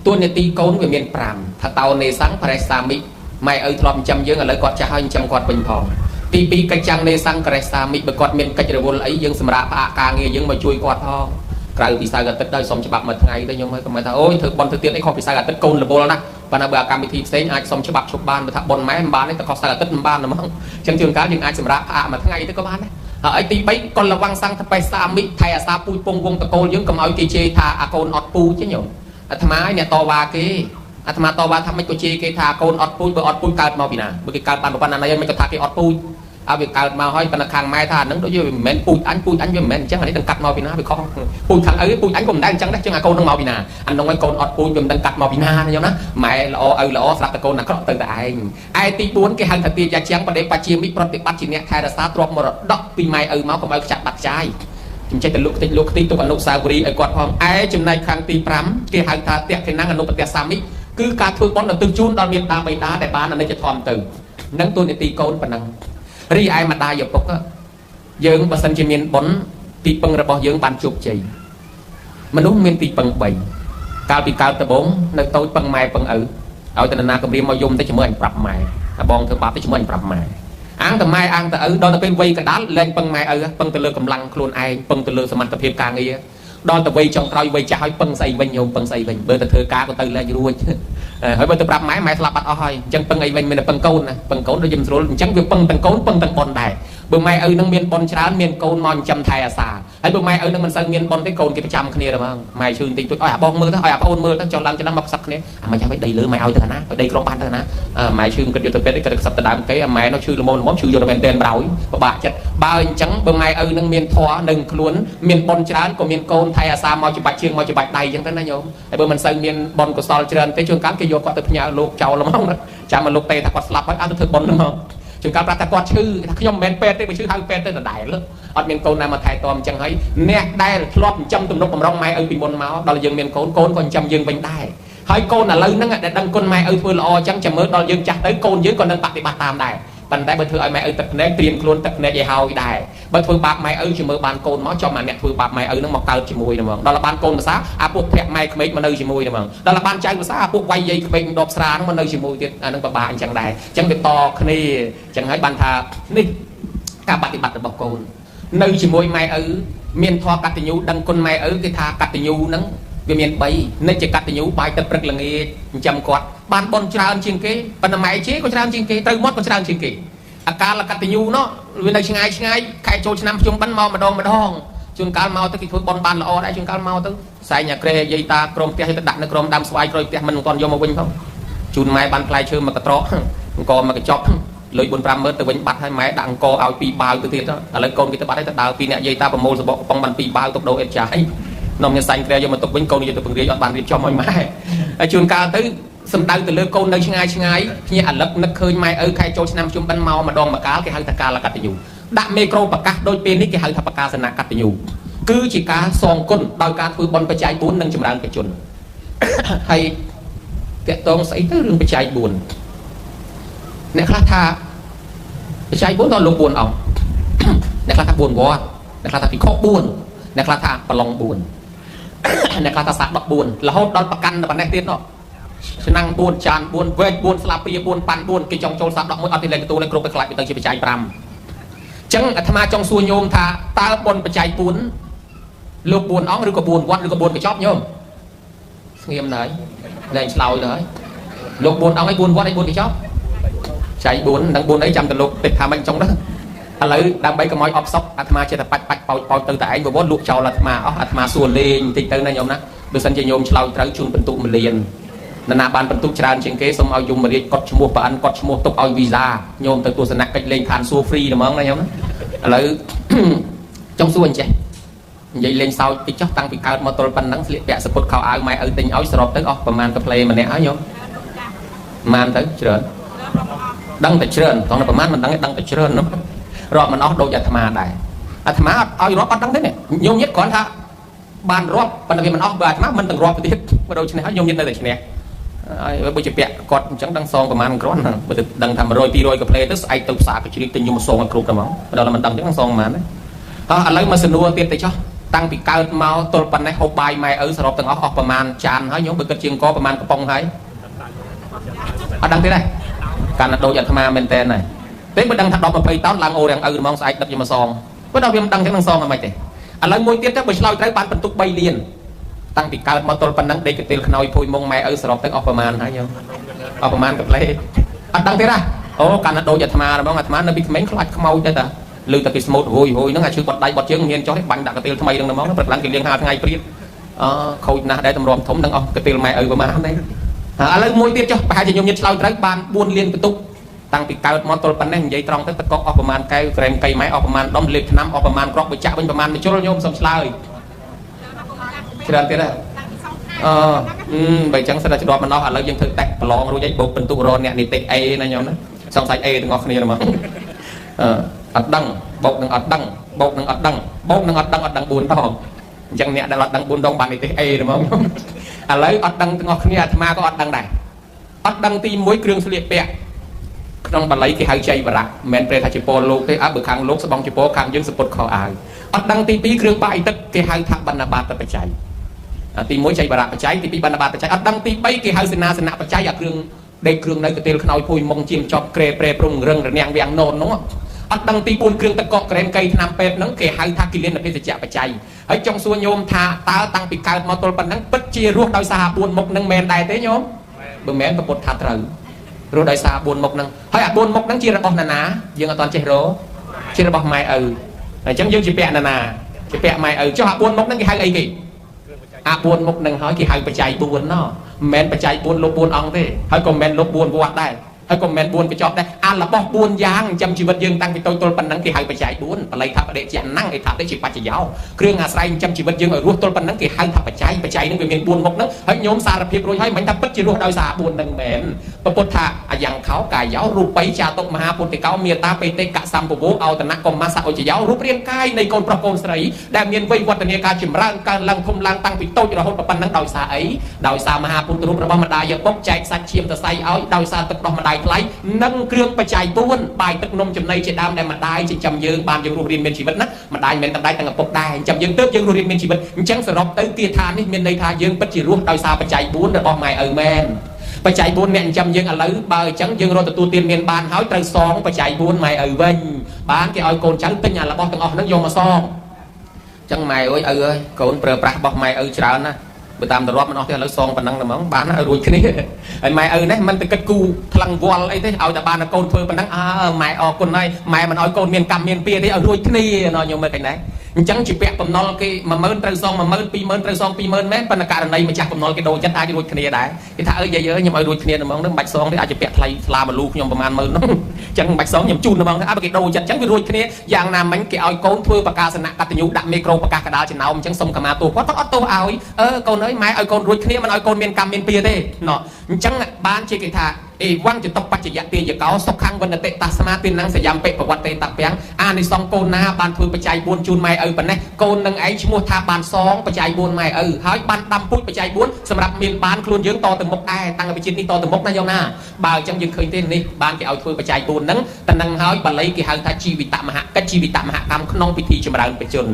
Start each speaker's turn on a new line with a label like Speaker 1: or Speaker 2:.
Speaker 1: តួនាទីកូនវាមាន5ថាតោនេសੰបរិសាមិម៉ែឪធ្លាប់ចិញ្ចឹមយើងឥឡូវគាត់ចាស់ហើយចិញ្ចឹមគាត់វិញផងទី2កិច្ចចាំងនេសੰករិសាមិបើគាត់មានកិច្ចរវល់អីយើងសម្រាប់ផ្អាកការងារយើងមកជួយគាត់ផងក្រៅពីសៅរ៍អាទិត្យដោយសុំច្បាប់មួយថ្ងៃទៅខ្ញុំហើយកុំថាអូយធ្វើប៉ុនធ្វើទៀតអីខុសពីសៅរ៍អាទិត្យកូនរវល់ណាស់ប៉ុន្តែបើអាកម្មវិធីផ្សេងអាចសុំច្បាប់ឈប់បានបើថាប៉ុនម៉ែមិនបានទេតែខុសសៅរ៍អាទិត្យមិនបានហ្មងអញ្ចឹងជួនកាលយើងអាចសម្រាប់ផ្អាកមួយថ្ងៃទៅក៏បានដែរហើយទី3កុលវੰសង្ឃបេសាមិថៃអាសាពូជពងវងតកូលយើងកុំឲ្យគេជេរថាអាកូនអត់ពូជទេញោមអាត្មាឯអ្នកតវ៉ាគេអាត្មាតវ៉ាថាមិនក៏ជេរគេថាកូនអត់ពូជបើអត់ពូជកើតមកពីណាបើគេកើតបានប៉ុណ្ណាណីមិនក៏ថាគេអត់ពូជឲ្យវាកើតមកហើយប៉ុន្តែខាងម៉ែថាអានឹងដូចវាមិនមែនពូជអញពូជអញវាមិនមែនអញ្ចឹងអានេះដឹងកាត់មកពីណាវាខុសពូជខាងឪពូជអញក៏មិនដែរអញ្ចឹងដែរចឹងអាកូននឹងមកពីណាអានោះឲ្យកូនអត់ពូជវាមិនដឹងកាត់មកពីណាញោមណាម៉ែល្អឪល្អស្រាប់តែកូនអាក្រក់ទៅតែឯងឯទី4គេហៅថាទាយាជាងបដិបជាមិប្រតិបត្តិជាអ្នកថែរក្សាទ្រព្យមរតកពីម៉ែឪមកកុំឲ្យខ្ចាត់បាត់ចាយខ្ញុំចេះតែលក់ខ្ទេចលក់ខ្ទីទុកអនុស្សាវរីយ៍ឲ្យគាត់ផងឯចំណែកខាងទី5គេហៅថាតេខេណាំងអនុបតិសាមិគឺការធ្វើបុណ្យឧទ្ទិសជូនដល់មេត្តាបិតាដែលបានអនិច្ចធម៌ទៅនឹងតួនាទីកូនប៉ុណ្ណឹងរីឯម្ដាយឪពុកយើងបើសិនជាមានបុណ្យទីពឹងរបស់យើងបានជោគជ័យមនុស្សមានទីពឹង3កាលពីកើតដំបូងនៅតូចពឹងម៉ែពឹងឪឲ្យតនាគម្រាមមកយំទៅជាមួយអញប្រាប់ម៉ែអាបងធ្វើបាបទៅជាមួយអញប្រាប់ម៉ែអាងតម៉ែអាងតឪដល់ទៅពេលវ័យកណ្ដាលលែងពឹងម៉ែឪពឹងទៅលើកម្លាំងខ្លួនឯងពឹងទៅលើសមត្ថភាពការងារដល់ទៅវ័យចុងក្រោយវ័យចាស់ហើយពឹងស្អីវិញញោមពឹងស្អីវិញបើទៅធ្វើការក៏ទៅលែងរួចហើយបើទៅប្រាប់ម៉ែម៉ែស្លាប់បាត់អស់ហើយអញ្ចឹងពឹងអីវិញមានតែពឹងកូនណាពឹងកូនដូចយើងស្រួលអញ្ចឹងវាពឹងទាំងកូនពឹងទាំងប៉ុនដែរបើម៉ែឪនឹងមានប៉ុនច្រើនមានកូនមកចិញ្ចឹមថែអាសាហើយបើម៉ែឪនឹងមិនសូវមានប៉ុនទេកូនគេប្រចាំគ្នាហ្មងម៉ែឈឺបន្តិចតួចឲ្យអាបងមើលទៅឲ្យអាប្អូនមើលទៅចុះឡើងចុះឡើងមកខ្សឹបគ្នាអាមិនចាំឲ្យដីលើម៉ែឲ្យទៅណាឲ្យដីក្រុមបានទៅណាម៉ែឈឺគិតយកទៅពេទ្យគិតខ្សឹបទៅដើមគេអាម៉ែនោះឈឺល្មមល្មមឈឺយកទៅមែនទែនប្រោយពិបាកចិត្តបើអញ្ចឹងបើម៉ែឪនឹងមានធម៌នឹងខ្លួនមានប៉ុនច្រើនក៏មានកូនថែអាសាមកច្បាច់ជើងមកច្បាច់ដៃអញ្ចឹងទៅណាញោមហើយបើមិនសូវមានប៉ុនកុសលច្រើនទេជួនកាលគេយកគាត់ទៅផ្ញើលោកចោលហ្មងចាំមកលោកទេថាគាត់ស្លាប់ហើយឲ្យទៅធ្វើប៉ុនហ្មងជួនកាលប្រាប់ថាគាត់ឈឺថាខ្ញុំមិនមែនពេទ្យទេបើឈឺហៅពេទ្យទៅដដែលអត់មានកូនណាមកថែទាំអញ្ចឹងហើយអ្នកដែលធ្លាប់ចិញ្ចឹមទំនុកបំរុងម៉ែឪពីមុនមកដល់យើងមានកូនកូនក៏ចិញ្ចឹមយើងវិញដែរហើយកូនឥឡូវហ្នឹងដែលដឹងគុណម៉ែឪធ្វើល្អអញ្ចឹងចាំមើលដល់យើងចាស់ទៅកូនយើងក៏នឹងបប្រតិបត្តិតាមដែរប៉ុន្តែបើធ្វើឲ្យម៉ែឪទឹកភ្នែកត្រៀមខ្លួនទឹកភ្នែកឲ្យហើយដែរបើធ្វើបាបម៉ែឪជាមួយបានកូនមកចំអាអ្នកធ្វើបាបម៉ែឪហ្នឹងមកកើតជាមួយហ្មងដល់បានកូនភាសាអាពួកភ័ក្រម៉ែក្មេកមកនៅជាមួយហ្មងដល់បានចៅភាសាអាពួកវាយយាយក្មេកដបស្រាហ្នឹងមកនៅជាមួយទៀតអាហ្នឹងពិបាកអញ្ចឹងដែរអញ្ចឹងវាតគ្នាអញ្ចឹងហើយបានថានេះការបប្រតិបត្តិរបស់កូននៅជាមួយម៉ែឪមានធម៌កតញ្ញូដឹងគុណម៉ែឪគេថាកតញ្ញូហ្នឹងវាមាន3និច្ចកតញ្ញូបាយទឹកព្រឹកល្ងាចចិញ្ចឹមគាត់បានបុណ្យច្រើនជាងគេប៉ុន្តែម៉ែជេរក៏ច្រើនជាងគេត្រូវមាត់ក៏ច្រើនជាងគេអាកាលកតញ្ញូនោះវានៅឆ្ងាយឆ្ងាយខែចូលឆ្នាំភ្ជុំបិណ្ឌមកម្ដងម្ដងជួនកាលមកទៅគេធ្វើបុណ្យបានល្អដែរជួនកាលមកទៅសែងអាក្រេយាយតាក្រុមផ្ទះទៅដាក់នៅក្រុមដើមស្វាយក្រោយផ្ទះមិនទាន់យកមកវិញផងជូនម៉ែបានផ្លែឈើមកកត្រកអង្គមកកញ្ចប់លុយ4 5ម៉ឺនទៅវិញបាត់ហើយម៉ែដាក់អង្គឲ្យ2បាវទៅទៀតឥឡូវកូនគេទៅបាត់ហើយទៅដើរពីអ្នកយាយតាប្រមូលសបកកំប៉ុងបាន2បាវទុកដូរអេតចាយនំញសាញ់ក្រែយកមកទុកវិញកូនយកទៅពង្រាយអត់បានរៀបចំឲ្យម៉ែហើយជួនកាលទៅសំដៅទៅលើកូននៅឆ្ងាយឆ្ងាយភ្ញាក់អាលឹកនឹកឃើញម៉ែឪខែចូលឆ្នាំជុំបិណ្ឌមកម្ដងម្កាលគេហៅថាកាលកតញ្ញូដាក់មេក្រូប្រកាសដូចពេលនេះគេហៅថាប្រកាសនកតញ្ញូគឺជាការសងគុណដោយការធ្វើបុណ្យបច្ច័យ4និងចម្រើនបច្ចុប្បន្នហើយតាក់តងស្អីទៅរឿងបច្ច័យ4អ្នកខ្លះថាបច្ច័យ4ដល់លោក4អង្គអ្នកខ្លះថា4វត្តអ្នកខ្លះថាភិក្ខុ4អ្នកខ្លះថាប្រឡង4អ្នកខ្លះថាសាក14រហូតដល់ប្រកាន់ប៉ុណ្ណេះទៀតនោះឆ្នាំង4ចាន4វែក4ស្លាបព្រា4ប៉ាន់4គេចង់ចូលសាក11អត់ទេលែងទទួលលែងគ្រប់ទៅខ្លាចវាទៅជាបច្ច័យ5អញ្ចឹងអាត្មាចង់សួរញោមថាតើបុណ្យបច្ច័យ4លោក4អង្គឬក៏4វត្តឬក៏4កញ្ចប់ញោមស្ងៀមណាស់លែងឆ្លោយទៅហើយលោក4អង្គហើយ4វត្តហើយ4កញ្ចប់ចៃ4នឹង4អីចាំទៅលោកតិចថាមិនចង់ទៅឥឡូវដើម្បីកុំឲ្យអបសក់អាត្មាចេះតែបាច់បាច់ប៉ោចប៉ោចទៅតែឯងវត្តលក់ចោលអាត្មាអស់អាត្មាសួរលេងបន្តិចទៅណាញោមណាបើសិនជាញោមឆ្លោយត្រូវជូនបន្ទុក1លាននរណាបានបន្ទុកច្រើនជាងគេសូមឲ្យយមរាជកត់ឈ្មោះប្រអិនកត់ឈ្មោះទុកឲ្យវីសាញោមទៅទស្សនកិច្ចលេងឋានសួគ៌ហ្វ្រីហ្មងណាញោមណាឥឡូវចង់សួរអញ្ចេះនិយាយលេងសើចតិចចុះតាំងពីកើតមកទល់ប៉ុណ្ណឹងស្លៀកពាក់សពុតខោអាវម៉ែឪទិញឲ្យសរុបទៅអស់ប្រហែលកាផ្លេម្នាក់ហើយញោមប្រហែលទៅច្រើនដឹងតែច្រើនត្រង់តែប្រហែលមិនដឹងទេដឹងតែច្រើននោះរាប់មិនអស់ដូចអាត្មាដែរអាត្មាអត់ឲ្យរាប់អត់ដឹងទេនេះញោមញាតគ្រាន់ថាបានរាប់ប៉ុន្តែវាមិនអស់បើអាត្មាមិនទាំងរាប់ទៅទៀតបើដូច្នេះហើយញោមញាតនៅតែឈ្នះហើយបើជាពាក់គាត់អញ្ចឹងដឹងសងប្រហែលគ្រាន់បើទៅដឹងថា100 200កាផ្លេទៅស្អែកទៅផ្សារកជ្រៀកទិញយកមកសងឲ្យគ្រប់ទៅហ្មងដល់មិនដឹងអញ្ចឹងសងប្រហែលទេអោះឥឡូវមកសំណួរទៀតទៅចុះ តាំងពីកើតមកទល់ប៉ុណ្ណេះហូបបាយម៉ែឪសរុបទាំងអស់អស់ប្រមាណចានហើយញោមបើគិតជាអង្គប្រមាណកំប៉ុងហើយអត់ដឹងទេដែរកាន់តែដូចអាត្មាមែនតើហើយទេបើដឹងថា10 20តោនឡើងអូរាំងឪហ្មងស្អែកដឹកយកមកសងបើដល់វាមិនដឹងចឹងនឹងសងអាម៉េចទេឥឡូវមួយទៀតទៅបើឆ្លើយត្រូវបានបន្ទុក3លានតាំងពីកើតមកទល់ប៉ុណ្ណឹងដេកកន្ទេលខ្នើយភួយមុងម៉ែឪសរុបទាំងអស់ប្រមាណហើយញោមអស់ប្រមាណកាផ្លេអត់ដឹងទេណាអូកាន់តែដូចអាត្មាហ្មងអាត្មានៅពីក្មេងខ្លាចខ្មោចដែរតាលើតែគេស្មូតហួយហួយហ្នឹងអាឈឺបត់ដៃបត់ជើងមានចុះទេបាញ់ដាក់កន្ទេលថ្មីហ្នឹងហ្មងព្រឹកឡើងគេលៀង5ថ្ងៃព្រាបអខូចណាស់ដែរតម្រាំធំនឹងអស់កន្ទេលម៉ែឪប្រមាណទេឥឡូវមួយទៀតចុះប្រហែលជាញោមញាតឆ្លើយត្រូវបាន4លានបន្ទុកតាំងពីកើតមកទល់ប៉ុណ្ណេះនិយាយត្រង់ទៅតកកអស់ប្រមាណកែវក្រែមកៃម៉ែអស់ប្រមាណដុំលេបថ្នាំអស់ប្រមាណគ្រាប់បចាក់វិញប្រមាណមជុលញោមសុំឆ្លើយច្រើនទៀតហ៎អឺបើអញ្ចឹងសិតតែច្បាប់មិនអស់ឥឡូវយើងធ្វើតេស្តប្រឡងរួចហើយបូកបន្ទុករអ្នកនីតិ A ណាញោមណាសង្ស័យ A ទាំងអស់គ្នាហ្មងអឺអត់ដឹងបូកនឹងអត់ដឹងបូកនឹងអត់ដឹងបូកនឹងអត់ដឹងអត់ដឹង4ដងអញ្ចឹងអ្នកដែលអត់ដឹង4ដងបាននីតិ A ហ្មងឥឡូវអត់ដឹងទាំងអស់គ្នាអាត្មាក៏អត់ដឹងដែរអត់ដឹងទី1គ្រឿងស្លៀកពាក់ក្នុងបាលីគេហៅចៃវរៈមិនមែនប្រែថាជាពលលោកទេអើបើខាងលោកស្បង់ជាពលខាងយើងសពុតខោអាវអត់ដឹងទី2គ្រឿងបាយទឹកគេហៅថាបណ្ឌបាតបច្ច័យទី1ចៃវរៈបច្ច័យទី2បណ្ឌបាតបច្ច័យអត់ដឹងទី3គេហៅសេនាសនៈបច្ច័យអាគ្រឿងដេកគ្រឿងនៅកន្ទេលខ្នើយភួយមុងជាមចប់ក្រែប្រែព្រំរឹងរនាំងវាំងណននោះអត់ដឹងទី4គ្រឿងទឹកកកក្រែមកៃថ្នាំពេទ្យហ្នឹងគេហៅថាគិលានភេសជ្ជៈបច្ច័យហើយចង់សួរញោមថាតើតាំងពីកើតមកទល់ប៉ុណ្ណឹងពិតជារស់ដោយសារ4មុខហ្នឹងមែនដែរទេញោមបើមែនប្រពុតថាត្រូវរស់ដោយសារ4មុខហ្នឹងហើយអា4មុខហ្នឹងជារបស់ណាណាយើងអត់ទាន់ចេះរជារបស់ម៉ែឪអញ្ចឹងយើងជាពាក់ណាណាជាពាក់ម៉ែឪចុះអា4មុខហ្នឹងគេហៅអីគេអា4មុខហ្នឹងហើយគេហៅបច្ច័យ4ណោះមិនមែនបច្ច័យ4លុប4អង្គទេហើយក៏មិនមែនលុប4វត្តដែរហើយក៏មិនមែន4កញ្ចប់ដែរអារបស់4យ៉ាងចិញ្ចឹមជីវិតយើងតាំងពីតូចទល់ប៉ុណ្ណឹងគេហៅបច្ច័យ4បល័យថាបដិជាណាំងអេថាជាបច្ចយោគ្រឿងអាស្រ័យចិញ្ចឹមជីវិតយើងឲ្យរស់ទល់ប៉ុណ្ណឹងគេហៅថាបច្ច័យបច្ច័យហ្នឹងវាមាន4មុខហ្នឹងហើយញោមសារភាពរួចហើយមិនថាពិតជារស់ដោយសារ4ហ្នឹងមែនពពុទ្ធថាអាយ៉ាងខោកាយោរូបីចាតុមហាពុទ្ធិកោមេតាបេតិកសម្ពវោអោតនៈកុមាសអុជយោរូបរាងកាយនៃកូនប្រុសកូនស្រីដែលមានវ័យវឌ្ឍនាការចម្រើនកើនឡើងធំឡើងតាំងពីតូចរហូតប៉ុណ្ណឹងដោយសារអីដោយសារមហាពុទ្ធរូបរបស់ម្ដាយឪពុកចែកសាច់ឈាមសរសៃឲ្យដោយសារទឹកដោះម្ដាយថ្លៃនិងគ្រឿងបច្ច័យ4បាយទឹកនំចំណីជាដើមដែលម្ដាយចិញ្ចឹមយើងបានយើងរស់រានមានជីវិតណាម្ដាយមិនមែនតែទាំងឪពុកដែរចិញ្ចឹមយើងទើបយើងរស់រានមានជីវិតអញ្ចឹងសរុបទៅគាថានេះមានន័យថាយើងពិតជារស់ដោយសារបច្ច័យ4របស់ម៉ែឪមែនបច្ច័យ4អ្នកចិញ្ចឹមយើងឥឡូវបើអញ្ចឹងយើងរត់ទទួលទានមានបានហើយត្រូវសងបច្ច័យ4ម៉ែឪវិញបានគេឲ្យកូនចៅទិញអារបស់ទាំងអស់ហ្នឹងយកមកសងអញ្ចឹងម៉ែអើយឪអើយកូនប្រើប្រាស់របស់ម៉ែឪច្រើនណាបើតាមទម្លាប់មិនអស់ទេឥឡូវសងប៉ុណ្ណឹងតែហ្មងបានឲ្យរួចគ្នាហើយម៉ែឪនេះមិនទៅគិតគូថ្លឹងវល់អីទេឲ្យតែបានកូនធ្វើប៉ុណ្ណឹងអើម៉ែអរគុណហើយម៉ែមិនឲ្យកូនមានកម្មមានពៀទេឲ្យរួចគ្នាណោះញោមមើលកណ្ណេះអញ្ចឹងជាពាក់បំណុលគេ10000ត្រូវសង10000 20000ត្រូវសង20000មែនប៉ុន្តែករណីម្ចាស់បំណុលគេដូរចិត្តអាចរួចគ្នាដែរគេថាអើយាយអើយខ្ញុំឲ្យរួចគ្នាហ្មងនឹងមិនបាច់សងទេអាចជាពាក់ថ្លៃស្លាបលូខ្ញុំប្រហែល10000នោះអញ្ចឹងមិនបាច់សងខ្ញុំជូនហ្មងអើបើគេដូរចិត្តអញ្ចឹងវារួចគ្នាយ៉ាងណាមិញគេឲ្យកូនធ្វើប្រកាសនៈកតញ្ញូដាក់មីក្រូប្រកាសកដាលចំណោមអញ្ចឹងសុំកម្មាទោសគាត់គាត់អត់ទោសឲ្យអឺកូនអើយម៉ែឲ្យកូនរួចគ្នាមិនឲ្យកូនមានកម្មមានពៀទេណោះអញ្ចឹងបានជាគេថាអេវ៉ាំងចតុបច្ចយទាយកោសុខੰវណ្ណតិតាស្មាទីនੰសយំពិប្រវត្តិតពាំងអានិសង្កូនណាបានធ្វើបច្ច័យ4ជូនម៉ែឪប៉ុណ្ណេះកូននឹងឯងឈ្មោះថាបានសងបច្ច័យ4ម៉ែឪហើយបានដាំពូជបច្ច័យ4សម្រាប់មានបានខ្លួនយើងតទៅមុខដែរតាំងពីជាតិនេះតទៅមុខណាយកណាបើអញ្ចឹងយើងឃើញទេនេះបានគេឲ្យធ្វើបច្ច័យ4ហ្នឹងតែនឹងហើយបាលីគេហៅថាជីវិតមហកិច្ចជីវិតមហកម្មក្នុងពិធីចម្រើនបជន